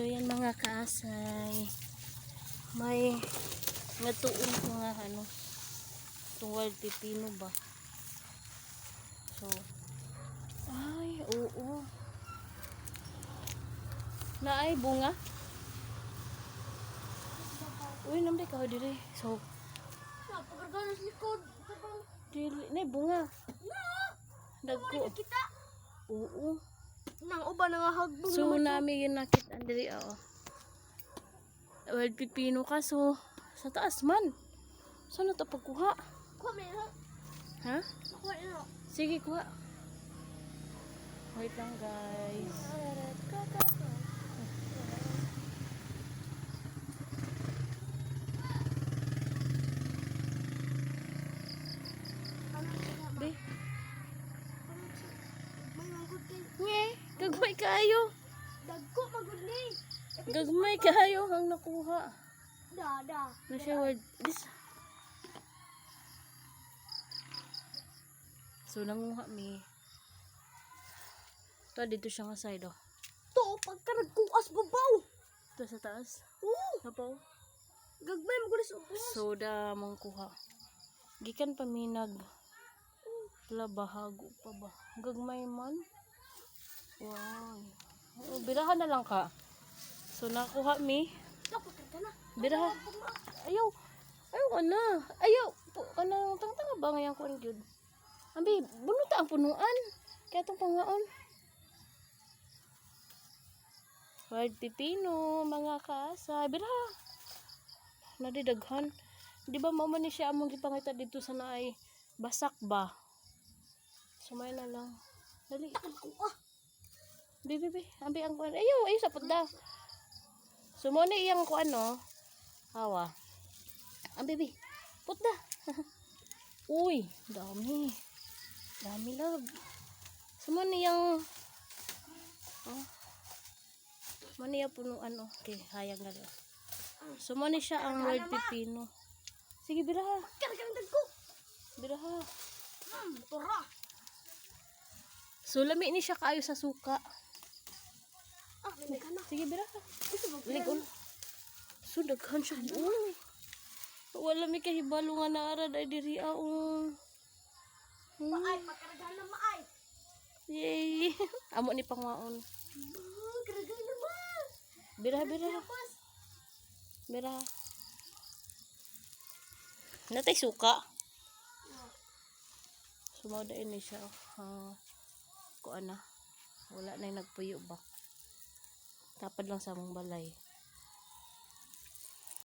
So yan, mga kaasay. May natuon ko nga ano. Itong wild pipino ba? So, ay, oo. Naay bunga. Uy, namday ka diri. So, Pagkarganas likod. Tabang. Dili na bunga. Na! Dagko. Kita. Oo. Nang uban nga hagbong. So, nami yun nakita diri, oo. Wild pipino ka, so sa taas man. Saan na to pagkuha? Kuha man na. Ha? Kuha na. Sige, kuha. Wait lang, guys. Be, May manggod kay. nye, gagmay kayo. Dagko magud ni. Gagmay kayo ang nakuha. Da da. Na siya wild. This. So, nanguha mi. Ito, dito siya nga side, oh. To pagka nagkuas babaw. Ito sa taas. Oo. Napaw. Gagmay magud sa ubos. So, da mong kuha. Gikan pa mi nag labahago pa ba? Gagmay man. Wow. Oh, birahan na lang ka. So, nakuha mi. To pagkarga na. Biraha. Ayaw. Ayaw ka na. Ayaw. Kanang tanga ba ngayon kuan gyud? Ambi, bunuta ang punuan. Kaya itong pangaon. Wild pipino, mga kaasa. Biraha. Nadidaghan. Di ba mao man ni siya among gipangita dito sa naay basak ba? Sumay na lang. Dali. Kuha. Bi, bi, bi. Ambi ang kuan. Ayaw, ayaw sa putda. So mo ni iyang kuan no. Hawa. Ambi, bi. Putda. Uy, dami. Dami, love. So mo ni iyang, oh. Mo ni iyang punuan oh. Okay, hayag na rin. So mo ni siya ang wild pipino. Sige, biraha. Karga ng dagko. Biraha. Tora. So lami ni siya kaayo sa suka. Ah, may na. Sige, biraha. Gusto mo Ligon. So daghan siya buong. Wala mi kahibalo nga naarad ay diri aong. Maay, pagkarga na maay. Yay. Amo ni pangwaon. Karga na ma. Bira, bira. Bira. Natay suka. Sumaw dayon ni siya. Ah, kuan na. Wala na yung nagpuyo ba. Tapad lang sa among balay.